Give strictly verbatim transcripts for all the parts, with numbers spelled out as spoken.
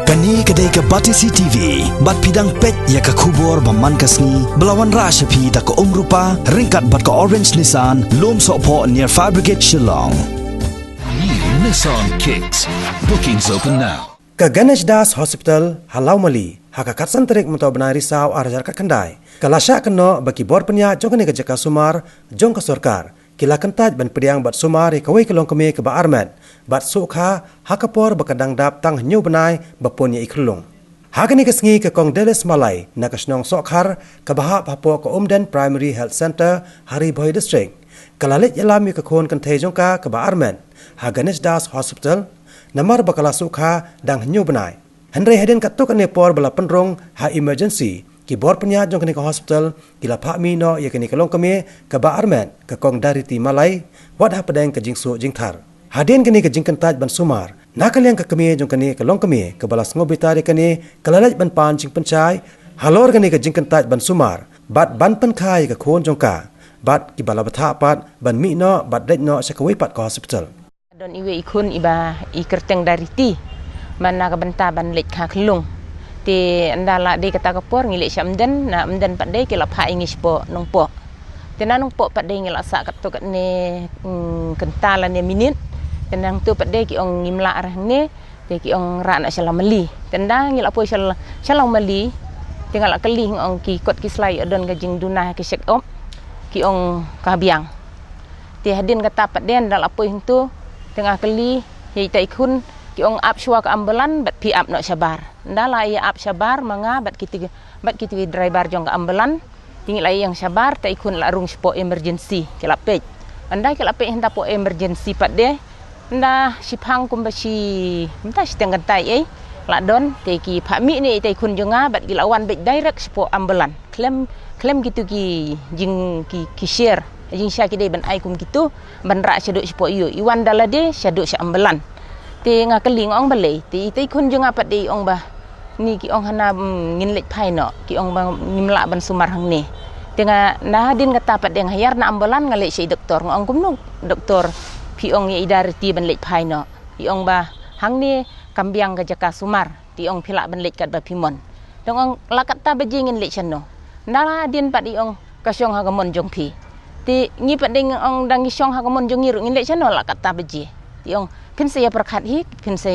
Kane ka dei ka Batesi T V, bad phi dang peit ïa ka khubor ba man ka sngi, ba la wanrah sha phi da ka Umrupa, ryngkat bad ka Orange Nissan, Lumsohphoh near Fire Brigade Shillong. New Nissan Kicks. Bookings open now. Ka Ganesh Das Hospital ha Lawmali, ha ka khatsan tarik mynta u bnai Risaw ar hajar khatkhyndai, ka la shah kynnoh ba ki bor pynïaid jong kane ka jaka sumar jong ka sorkar ki la kyntait ban pdiang bad sumar ïa kawei ka longkmie kaba armet bad sukha, ha ka por ba ka dang dap tang hynñiew bnai ba pun ïa i khyllung. Ha kane ka sngi ka Kong Deles Malai na ka shnong Sohkhar kaba hap hapoh ka Umden Primary Health Centre ha Ri Bhoi District, ka la leit ïalam ïa ka khun kynthei jong ka kaba armet ha Ganesh Das Hospital, namar ba ka la sukha dang hynñiew bnai. Hynrei hadien katto katne por ba la pynrung ha emergency, ki bor pynïaid jong kane ka hospital ki la phah mih noh ïa kane ka longkmie kaba armet, ka Kong Dariti Malai, wat hapdeng ka jingsuh jingthar. Hadien kane ka jingkyntait ban sumar na ka liang ka kmie jong kane ka longkmie kaba la sngewbitar ïa kane, ka la leit ban pan jingpynshai halor kane ka jingkyntait ban sumar bad ban pynkha ïa ka khun jong ka, bad kiba la bthah pat ban mih noh bad leit noh sha kawei pat ka hospital. Don iwei i khun iba i kyrteng Dariti, man na ka bynta ban leit kha khyllung. Te ynda la dei kata ka por ngi leit sha Umden, na Umden pat dei ki la phah ïa ngi shapoh Nongpoh. Te na Nongpoh pat dei ngi la sah katto katne, mm, kynta lane minit. Te nangtu pat dei ki ong ngim lah rah hangne, te ki ong rah noh sha Lawmali. Te ynda ngi la poi sha, sha Lawmali, te nga la kylli, nga ong ki kot ki sla ïoh don ka jingduna ki check up, ki ong ka biang. Te hadien kata pat dei ynda la poi hangtu, te nga kylli ïa ita i khun, ki ong ap shuwa ka ambulan bad phi ap noh shabar. Ynda la ïa ap shabar ma nga bad kiti, bad kiti driver jong ka ambulan, te ngi la ïeng shabar, ita i khun la rung shapoh emergency, ki la peit. Ynda ki la peit hangta poh emergency pat dei, ynda shiphang kumba shi, mynta shiteng kynta ei ei la don, te ki phah mih ne ita i khun jong nga bad ki la wan beit direct shapoh ambulan. Khlem, khlem kitu ki jing, ki, ki sher, jingshisha ki dei ban ai kum kitu ban rah shaduh shapoh ïew, i wan da lade shaduh sha ambulan. Te nga kylli nga ong balei, te ita i khun jong nga pat dei i ong ba, ni ki ong hana, mm, ngin leit phai noh, ki ong ba ngim lah ban sumar hangne. Te nga, na hadien kata pat dei nga hiar na ambulan nga leit sha i doktor, nga ong kumno doktor, phi ong ïa i Dariti ban leit phai noh. I ong ba hangne kam biang ka jaka sumar, te i ong phi lah ban leit katba phi mon. Te nga ong la katta baje ngin leit shano? Ynda la dien pat i ong ka shong ha ka mon jong phi. Te ngi pat dei nga ong da ngi shong ha ka mon jong ngi ruh ngin leit shano la katta baje? Te i ong phin sa ïa pyrkhat hi, phin sa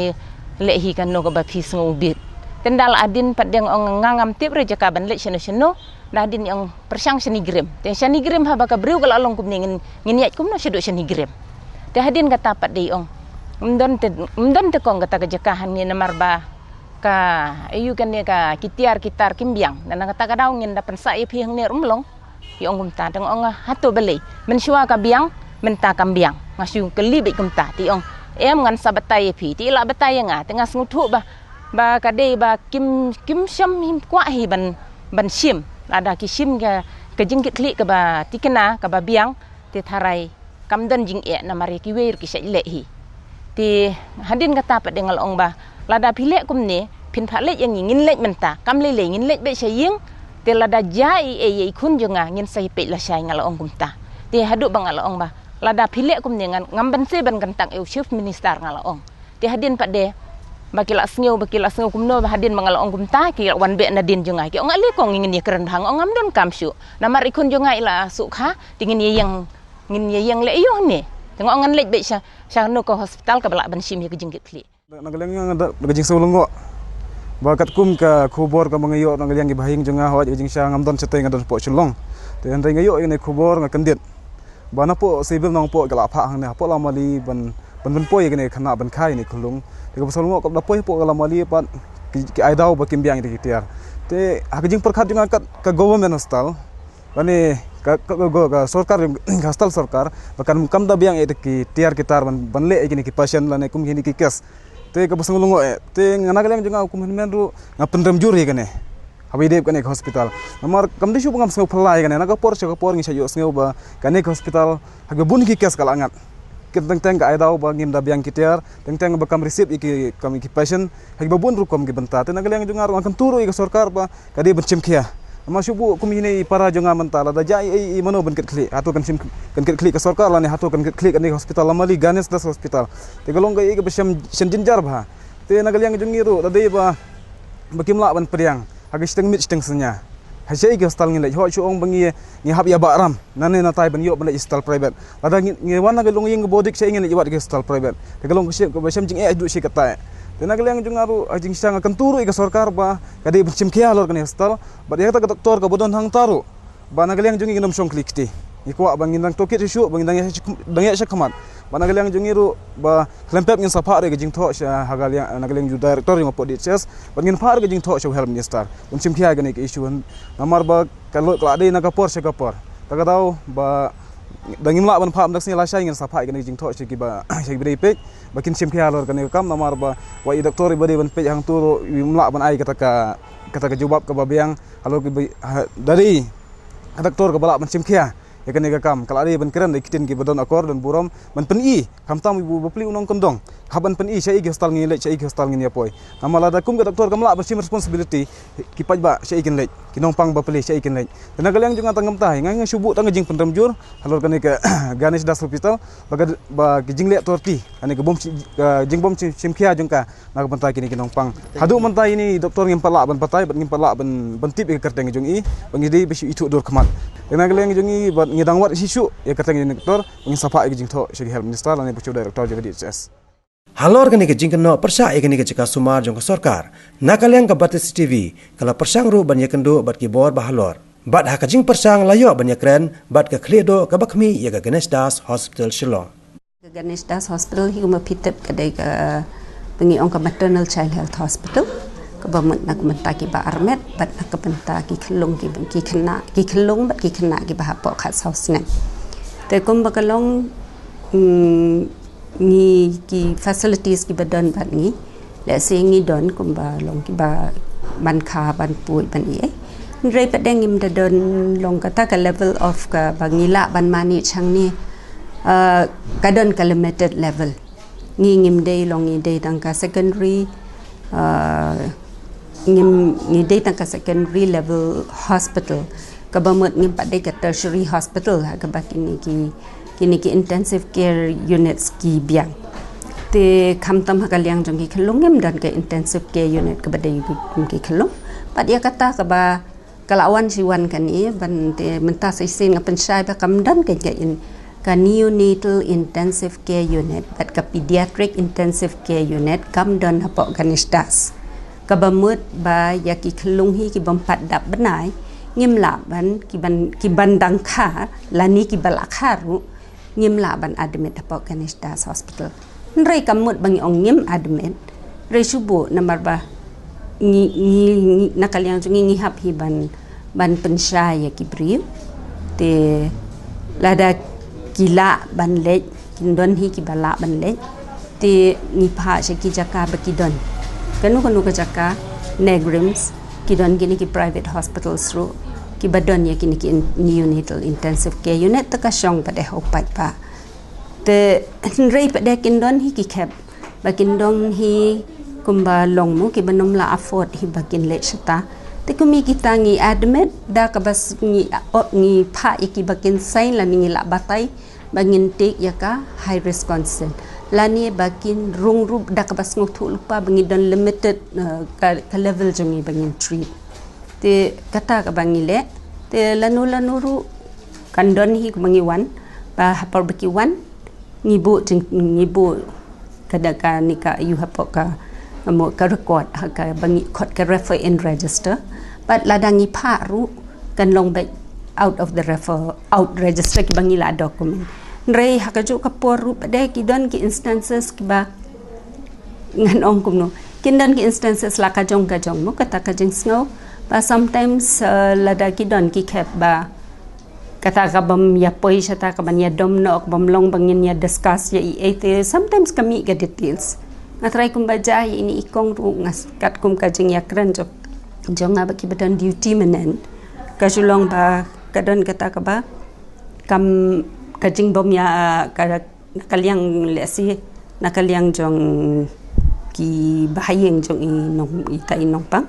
leh hi kano kaba phi sngew bit. Te ynda la dien pat dei nga ong nga ngam tip re jaka ban leit shano shano. Ynda dien i ong pyrshang sha NEIGRIHMS. Te sha NEIGRIHMS haba ka briew ka la long kumne ngin, ngin ïaid kumno shaduh sha NEIGRIHMS. Te hadien kata pat dei ong, ym don te, ym don te kong kata ka jaka hangne namar ba ka, aiu kane ka, ki tiar ki tar kim biang. Na kata ka daw ngin da pynsah ïa phi hangne ruh ym long. I ong kumta, te nga ong hato balei, mynshuwa ka biang, mynta kam biang? Nga shu kylli beit kumta. Te i ong em, ngan sa batai ïa phi. Te i la batai ïa nga, te nga sngewthuh ba, ba ka dei ba kim, kim shym, kim kwah hi ban, ban shim. Lada ki shim ka, ka jingkitkhlieh kaba thikna, kaba biang, te tharai kam don jingeh namar ïa kiwei ruh ki shait leh hi. Te hadien kata pat dei nga la ong ba lada phi leh kumne, phin phah leit ïa ngi, ngin leit mynta, kam lei lei ngin leit beit sha ïing. Te lada jia ei ei ïa i khun jong nga ngin sa ïa peit lashai, nga la ong kumta. Te haduh ba nga la ong ba lada phi leh kumne ngan, ngam banse ban kyntak ïa u Chief Minister, nga la ong. Te hadien pat dei ba ki la sngew, ba ki la sngew kumno, ba hadien ba nga la ong kumta ki la wan beh nadien jong nga, ki ong ale kong ngin ïa kren bha, nga ong ngam donkam shuh. Namar i khun jong nga i la sukha, te ngin ïa ïeng, ngin ïa ïeng leh ïoh ne. Te nga ong ngan leit beit sha, sha kano ka hospital kaba lah ban shim ïa ka jingkitkhlieh. Na ka liang nga da, da ka jingsngew lyngngoh ba katkum ka khubor kaba nga ïoh na ka liang ki bahaïing jong nga, hooid ka jingshisha ngam don shatei, nga don hapoh Shillong. Te hynrei nga ïoh ïa kane ka khubor nga kyndit ba napoh Civil Nongpoh ka la phah hangne hapoh Lawmali ban, ban, ban poi ïa kane ka khynnah ban kha ïa kane ka khyllung. Te kaba sngewlyngngoh ka da poi hapoh ka Lawmali pat ki, ki ai daw ba kim biang ïa ki tiar. Te ha ka jingpyrkhat jong nga kat ka government hospital, lane ka, ka, ka, ka, ka sorkar, ka hospital sorkar, ba kan kam da biang ïa ki tiar ki tar ban, ban leh ïa kine ki patient lane kum kine ki case. Te kaba sngewlyngngoh eh, te nga na ka liang jong nga kum hynmen ruh nga pynrem jur ïa kane. Haba ïadei bad kane ka hospital. Namar kam dei shuh ba ngam sngew phylla ïa kane, na ka por sha ka por ngi shait ïohsngew ba kane ka hospital ha kaba bun ki case ka la ngat. Ki teng teng ka ai daw ba ngim da biang ki tiar, teng teng ba kam receive ïa ki, kam ïa ki patient ha kiba bun rukom ki bynta. Te na ka liang jong nga ruh nga kyntu ruh ïa ka sorkar ba ka dei ban shim khia. Namar shu buh kum ine i para jong nga mynta, lada jia ei ei mano ban kit khlieh, hato kan shim, kan kit khlieh ka sorkar lane hato kan kit khlieh kane ka hospital Lawmali, Ganesh Das Hospital. Te ka long kaei kaba shem, shem jynjar bha. Te na ka liang jong ngi ruh da dei ba ba kim lah ban pdiang ha ka shiteng miet shiteng synñia ha shaei ki hospital ngin leit. Hooid, shu ong ba ngi ngi hap ïa ba ram nane natai ban ïoh ban leit hospital private. Lada ngi ngi wan na ka longïing kaba dik shaei ngin leit wad ki hospital private. Te ka long ka shem ka shem jingeh haduh shi katta. Te na ka liang jong nga ruh ha jingshisha nga kyntu ruh ïa ka sorkar ba ka dei ban shim khia halor kane ka hospital. Bad ïa kata ka doktor kaba don hangta ruh ba na ka liang jong ngi ngin ym shong khlieh kti. Ngi kwah ba ngin dang tohkit shuh shuh ba ngin dang ïa dang ïa shakhmat. Ba na ka liang jong ngi ruh ba khlem pep ngin sa phah ruh ïa ka jingthoh sha ha ka liang na ka liang jong u director jong ka pud D H S. Bad ngin phah ruh ïa ka jingthoh sha u health minister. Un shim khia ïa kane ka issue namar ba ka lut ka la dei na ka por sha ka por. Ta ka daw ba dang ngim lah ban phah mynta ka sngi lashai ngin sa phah ïa kane ka jingthoh sha kiba sha kiba dei peit ba kin shim khia halor kane ka kam namar ba wat i doktor iba dei ban peit hangto ruh im lah ban ai kata ka kata ka jubab kaba biang halor kiba ha- da dei ka doktor kaba lah ban shim khia ïa kane ka kam. Ka la dei ban kren da ki ktien kiba don akor don burom ban pyni khamtam iba plie u nongkyndong. Hap ban pyni shaei ki hospital ngin leit, shaei ki hospital ngin ïa poi. Namar lada kum ka doktor kam lah ban shim responsibility, ki paidbah shaei kin leit, ki nongpang ba plie shaei kin leit. Te na ka liang jong nga tang kumta hi nga nga shu buh tang ka jingpynrem jur halor kane ka Ganesh Das Hospital ba ka ba ki jingleh torti kane ka bom shi- ka jingbom shi- shim khia jong ka na ka bynta kine ki nongpang. Haduh mynta ine i doktor ngim pat lah ban batai bad ngim pat lah ban ban tip ïa ka kyrteng jong i ba ngi dei ba shu ithuh dur khmat. Te na ka liang jong ngi bad ngi dang wad shisha ïa ka kyrteng jong i doktor ba ngin sa phah ïa ka jingthoh sha ki health minister lane ba shu director jong ka D H S. Halor kane ka jingkynnoh pyrshah ïa kane ka jaka sumar jong ka sorkar, na ka liang ka Batesi T V ka la pyrshang ruh ban ïakynduh bad ki bor ba halor. Bad ha ka jingpyrshang la ïoh ban ïakren bad ka khlieh duh kaba khmih ïa ka Ganesh Das Hospital Shillong. Ka Ganesh Das Hospital hi kumba phi tip ka dei ka ba ngi ong ka Maternal Child Health Hospital kaba mut na ka bynta kiba armet bad na ka bynta ki khyllung ki ki khynnah ki khyllung bad ki khynnah kiba hapoh khatsaw snem. Te kumba ka long, mm, ngi ki facilities kiba don bad ngi lehse ngi don kumba long kiba ban kha ban pui ban ïa. Hynrei pat de ngim da don long kata ka level of kaba ngi lah ban manage hangne. Ah, ka don ka limited level. Ngi ngim dei long ngi dei tang ka secondary, ah, ngim ngi dei tang ka secondary level hospital. Kaba mut ngim pat dei ka tertiary hospital ha kaba kine ki kine ki intensive care units ki biang. Te khamtam ha ka liang jong ki khyllung ngim don ka intensive care unit kaba dei ki khyllung. Pat ïa kata kaba ka la wan shi wan kane ban te mynta sa shisien nga pynshai ba kam don ka ka in ka neonatal intensive care unit bad ka pediatric intensive care unit kam don hapoh Ganesh Das. Kaba mut ba ïa ki khyllung hi ki bym pat dap bnai ngim lah ban ki ban ki ban dang kha lane kiba la kha ruh ngim lah ban admit hapoh Ganesh Das Hospital. Hynrei kam mut ba ngi ong ngim admit. Hynrei shu buh namar ba ngi ngi ngi na ka liang jong ngi ngi hap hi ban ban pynshai ïa ki briew. Te lada ki lah ban leit kin don hi kiba lah ban leit. Te ngi phah sha ki jaka ba ki don. Kano kano ka jaka NEIGRIHMS ki don kine ki private hospitals ruh kiba don ïa kine ki in- neonatal intensive care unit te ka shong pat de ha u paidbah. Te hynrei pat de kin don hi ki khep ba kin don hi kumba long mo kiba nym lah afford hi ba kin leit shata. Te kum ïa kita ngi admit da kaba s- ngi o- ngi phah ïa kiba kin sign lane ngi lah batai ba ngin take ïa ka high risk concern lane ba kin rung ruh da kaba sngewthuh lypa ba ngi don limited, eh, ka, ka level jong ngi ba ngin treat. Te kata kaba ngi leh te lano lano ruh kan don hi kumba ngi wan ba ha por ba ki wan ngi buh jing- ngi buh ka da ka ni ka ïa hapoh ka mo ka record ha kaba ngi khot ka refer in register. Bad lada ngi phah ruh kan long beit out of the refer out register kiba ngi la document. Hynrei ha kajuh ka por ruh pat de ki don ki instances kiba ngan ong kumno kin don ki instances la ka jong ka jong mo kata ka jingsngew ba sometimes, eh, lada ki don ki khep ba kata ka bym ïa poi shata ka ban ïa dom noh ka bym long ba ngin ïa discuss ïa i ei te sometimes ka mih ka details. Nga trai kumba ja ïa ini i kong ruh nga s- kat kum ka jingïakren jong jong nga ba kiba don duty mynnin ka shu long ba ka don kata kaba kam ka jingbym ïa ka na ka liang lehse na ka liang jong ki bahaïing jong i nong i ta i nongpang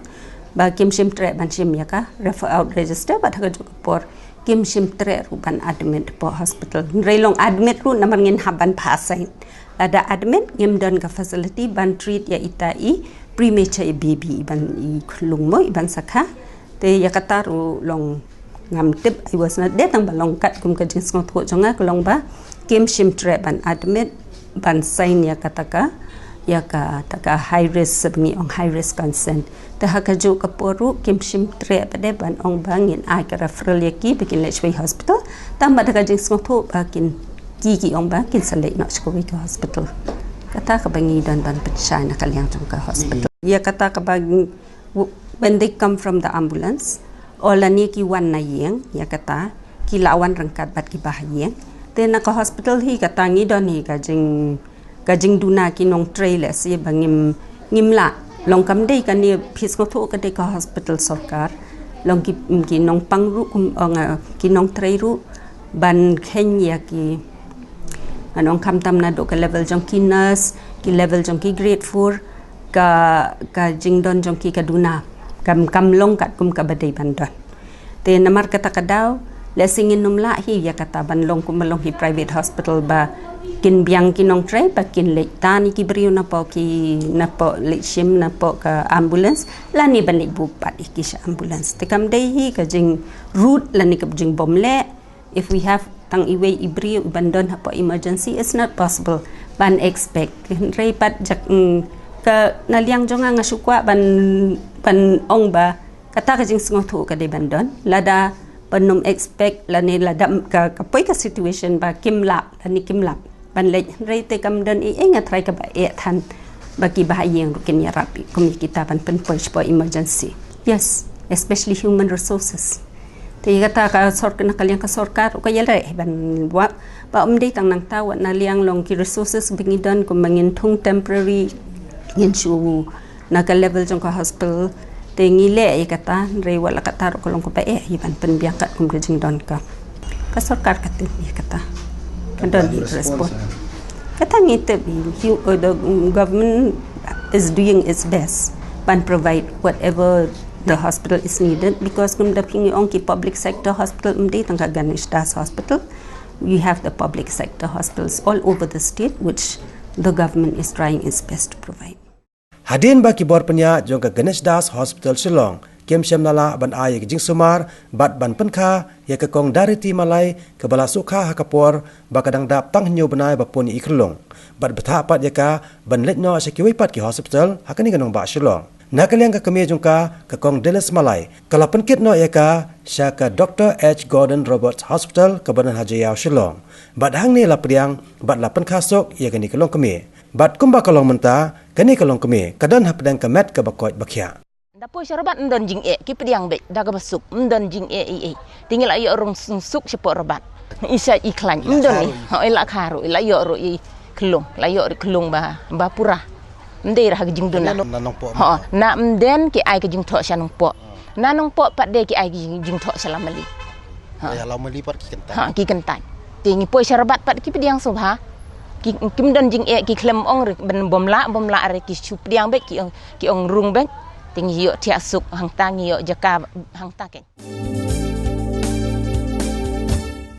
ba kim shym treh ban shim ïa ka refer out register bad ha kajuh ka por kim shym treh ruh ban admit hapoh hospital. Hynrei long admit ruh namar ngin hap ban phah sign. Lada admit ngim don ka facility ban treat ïa ita i premature baby, i ban i khlung mo i ban sakha. Te ïa kata ruh long ngam tip, I was not there, tang ba long katkum ka jingsngewthuh jong nga ka long ba kim shym treh ban admit, ban sign ïa kata ka, ïa kata ka high risk, ba ngi ong high risk consent. Te ha kajuh ka por ruh kim shym treh pat de ban ong ba ngin ai ka referral ïa ki ba kin leit sha wei hospital. Tang ba da ka jingsngewthuh ba kin, ki ki ong ba kin sa leit noh sha kawei ka hospital. Kata kaba ngi don ban pynshai na ka liang jong ka hospital. Ïa kata kaba ngi, when they come from the ambulance, o lane ki wan na ïing, ïa kata ki la wan ryngkat bad ki bahaïing. Te na ka hospital hi kata ngi don hi ka jing, ka jingduna ki nongtrei lehse ba ngim, ngim lah. Long kam dei kane, phi sngewthuh ka dei ka hospital sorkar. Long ki, ki nongpang ruh kum, ong, ki nongtrei ruh ban kheiñ ïa ki, ngan ong khamtam naduh ka level jong ki nurse, ki level jong ki grade four, ka, ka jingdon jong ki ka duna kam, kam long katkum kaba dei ban don. Te namar kata ka daw, lehse ngin ym lah hi ïa kata ban long kum ba long hi private hospital ba kin biang ki nongtrei ba kin leit tan ïa ki briew napoh ki, napoh leit shim napoh ka ambulance lane ban leit buh pat ïa ki sha ambulance. Te kam dei hi ka jing rude lane ka jingbymleh. If we have tang iwei i briew i ban don hapoh emergency, it's not possible ban expect. Hynrei pat jak, mm, ka na liang jong nga nga shu kwah ban, ban ong ba kata ka jingsngewthuh ka dei ban don. Lada ban ym expect lane lada ka, ka poi ka situation ba kim lah lane kim lah ban leit, hynrei te kam don ei ei, nga tharai kaba eh than ba ki bahaïing ruh kin ïarap kum ïa kita ban pynpoi shapoh emergency. Yes, especially human resources. Te ïa kata ka sorkar, na ka liang ka sorkar ruh ka ïaleh ban wad ba ym dei tang nangta, wat na liang long ki resources ba ngi don, kumba ngin thung temporary, ngin shu na ka level jong ka hospital. Te ngi leh ïa kata, hynrei wat la kata ruh ka long kaba eh ïa ban pynbiang katkum ka jingdon ka, ka sorkar ka tip ïa kata. Ka don hi ka respond. Kata ngi tip, you, uh, the government is doing its best ban provide whatever the hospital is needed, because kumba phi ngi ong, ki public sector hospital ym dei tang ka Ganesh Das Hospital. We have the public sector hospitals all over the state which the government is trying its best to provide. Hadien ba ki bor pynïaid jong ka Ganesh Das Hospital Shillong kim shym la lah ban ai ïa ka jingsumar bad ban pynkha ïa ka kong Darity Malai kaba la sukha ha ka por ba ka dang dap tang hynñiew bnai ba pun ïa i khyllung, bad bthah pat ïa ka ban leit noh sha kiwei pat ki hospital ha kane ka nongbah Shillong. Na ka liang ka kmie jong ka, ka kong Delis Malai, ka la pynkit noh ïa ka sha ka Doctor H Gordon Roberts Hospital kaba don ha Jaïaw Shillong. Bad hangne la pdiang bad la pynkha suk ïa kane ka longkmie. Bad kumba ka long mynta, kane ka longkmie ka don hapdeng ka met kaba koit ba khiah. Da poi sha Rabat ym don jingeh, ki pdiang beit da kaba suk, ym don jingeh ei ei. Te ngi la ïoh rung suk shapoh Rabat. I sa i khlaiñ ym don i. Ho, i la kha ruh, i la ïoh ruh i khlung, la ïoh ruh khlung ba, ba pura. Ym dei ra ha ka jingduna. Na Nongpoh. Ho, na Mden ki ai ka jingthoh sha Nongpoh. Na Nongpoh pat de ki ai ka jing, jingthoh sha Lamali. Ha. Ïa Lamali pat ki kyntait. Ha, ki kyntait. Te ngi poi sha Rabat pat ki pdiang sngewbha. Ki, kim don jingeh, ki khlem ong re ban bym lah, bym lah re, ki shu pdiang beit, ki ong, ki ong rung beit. Te ngi ïoh thiah suk hangta, ngi ïoh jaka hangta keiñ.